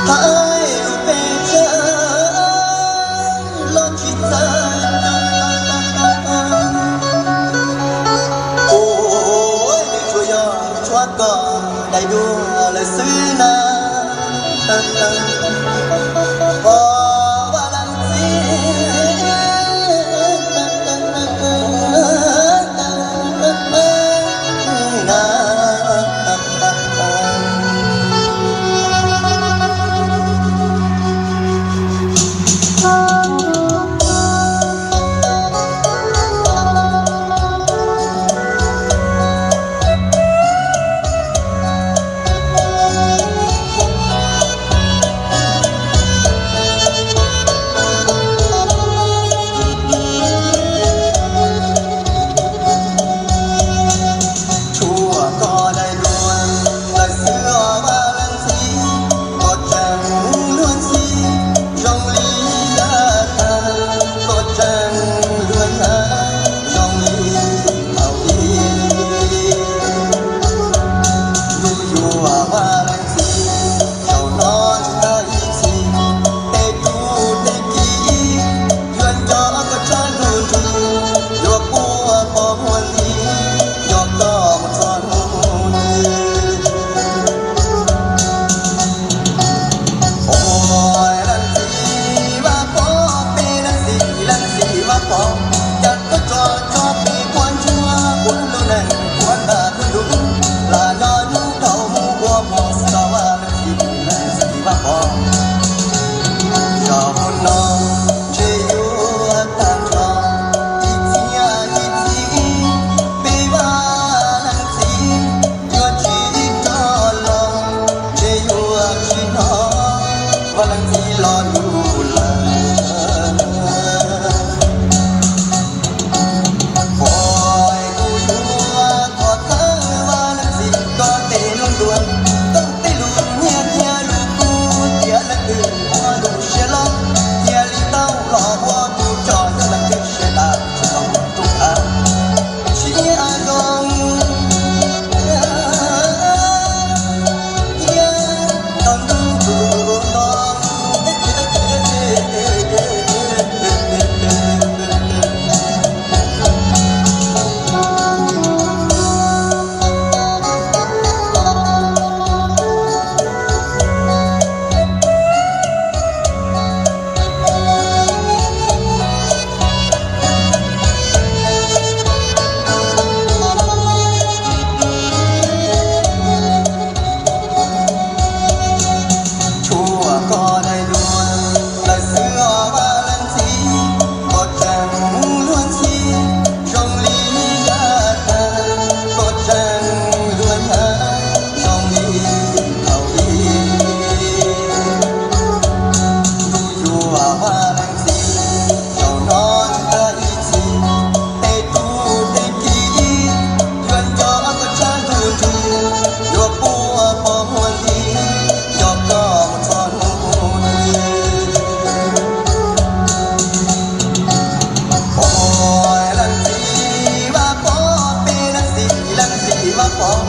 Hais lus pes tsawg los tsis txawj, kuv tsuas yog tshuav koj daim duab lawm xwb na. Os Vaj Leej Txiv na. Tshuav koj daim duab lawm xwb os Vaj Leej Txiv, koj tseem luag ntxhi zoo li yav tag, koj tseem luag ntxhi zoo li thaum ub. Ntuj yuav Vaj Leej Txiv, zaum no tsis tag ib txhis, tej tub tej kiv yuav nco koj tsab ntuj ntsug, yuav quaj poob muag li, nco koj mus txog hnub twg. Os leej txiv Vaj Pov, peb leej txiv, leej txiv Vaj Pov, cas koj tso tso peb quaj ntsuag ua lub neej ua tag tus ntuj, lam nyob hnub dhau mus ua mov xwb los Vaj leej txiv, leej txiv Vaj Pov. Zaum no ntshe yuav tag nrho ib txhiab ib txhis, peb Vaj leej txiv yuav tsis rov los, ntshe yuav tsis hnov Vaj leej txiv lo lus lawm. Pom kuv yuav thov thawj Vaj leej txiv koj tej lus ntuas, koj tej lus nyiaj thiab lus kub, cia leej twg muaj lub siab loj, cia li tau los ua kuv tso yog leej twg siab dawb tsis tau mus rub av. Siab zoo thiab tau ntuj tus no. Tshuav koj daim duab lawm xwb os Vaj leej txiv, koj tseem luag ntxhi zoo li yav tag, koj tseem luag ntxhi zoo li thaum ub. Ntuj yuav Vaj leej txiv, zaum no tsis tag ib txhis, tej tub tej kiv yuav nco koj tsab ntuj ntsug, yuav quaj poob muag li, nco koj mus txog hnub twg. Os leej txiv Vaj Pov, peb leej txiv, leej txiv Vaj Pov,